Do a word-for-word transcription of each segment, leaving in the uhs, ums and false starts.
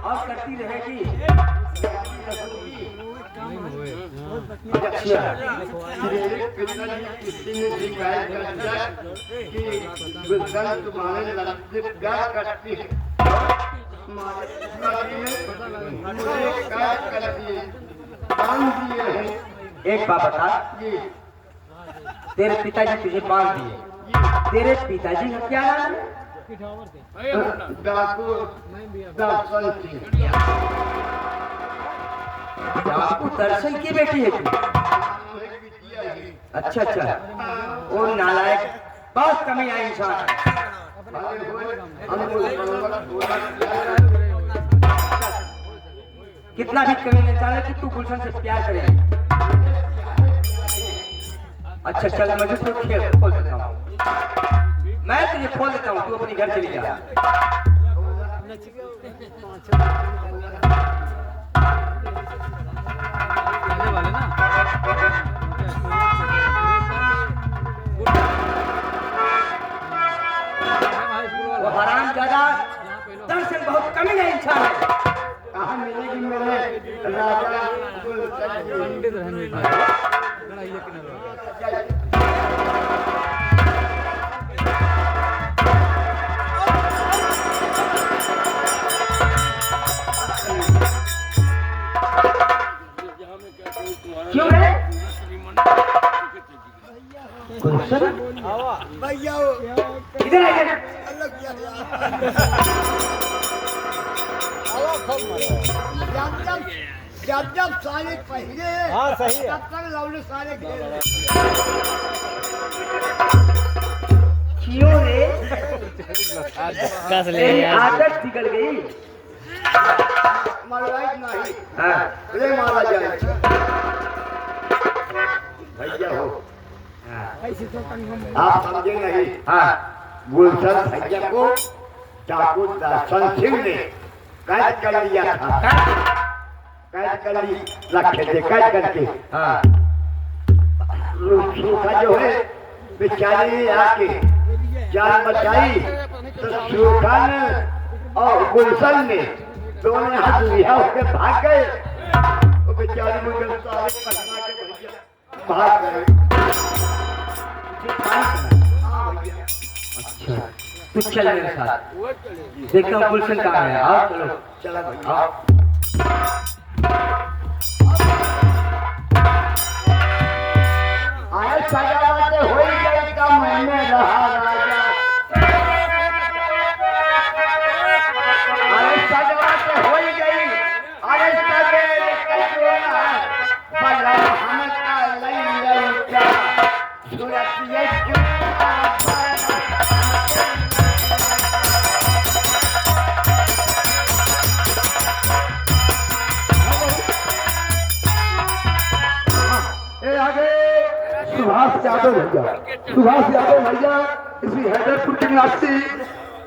और करती रहेगी। अच्छा, मेरे पिताजी किसी ने शिकायत कर दिया कि गुलशन तुम्हारे लड़के प्यार करती है। हमारे पिताजी ने मुझे क्या कर दिए, बांध दिए हैं। एक बात बता, जी। तेरे पिताजी तुझे बांध दिए। तेरे पिताजी का क्या नाम है? डाकू दर्शन सिंह। डाकू दर्शन की बेटी है तू? अच्छा, अच्छा। ओ नालायक, बहुत कमी है इंसान। कितना भी कमी नहीं, चाहे कि तू गुलशन से प्यार करे। अच्छा, चल, मैं तुझे खेल खोल देता हूँ, मैं तुझे खोल देता हूँ, तू अपने घर चली जा। वो हरामजादा दर्शन बहुत कमी नहीं इंसान है। कहाँ मिलेगी मेरे राजा गुलशन? पंडित रहने दो। क्यों रे? गुलशन? भैया हो। इधर आ, इधर। अलग किया यार। जब जब, जब जब सारे पहले, हाँ, सही है। तब तक लौंडे सारे घेर। क्यों रे? कस ले तेरी यार। आदत बिगड़ गई। मरवाई नहीं। हाँ। ले मारा जाए। भैया हो। हाँ। आप समझे नहीं। हाँ। गुलशन भैया को डाकू दर्शन सिंह ने कैद कर लिया था। कैद कर ली, रखे थे कैद करके। हाँ। सूखा जो है, बेचारी आके जान बचाई, तो सूखा ने और गुलशन ने दोनों हाथ लिया होके भाग गए। वो बेचारी मुझे सारे पकड़ा के भैया भाग गए। हाँ भैया। अच्छा, तू चल मेरे साथ, देखता हूँ गुलशन कहाँ है। आओ, चलो। चला भैया। आओ। अरे सजावट होई गई का मन में रहा राजा। अरे सजावट होई गई। अरे सवेरे कजोना, बलम हमका लई लई का। ए, आगे सुभाष यादव भैया, सुभाष यादव भैया, इसी हैदरपुर के निवासी,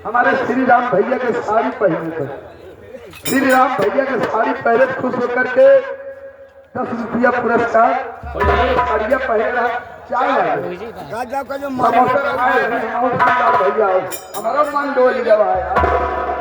हमारे श्री राम भैया के साड़ी पहने थे, श्री राम भैया के साड़ी पहने खुश होकर के दस रुपया पुरस्कार। बढ़िया पहले रहा, चाय वाले। राजा का जो समोसा खाए हैं, और भैया, हमारा मन डोल गया यार।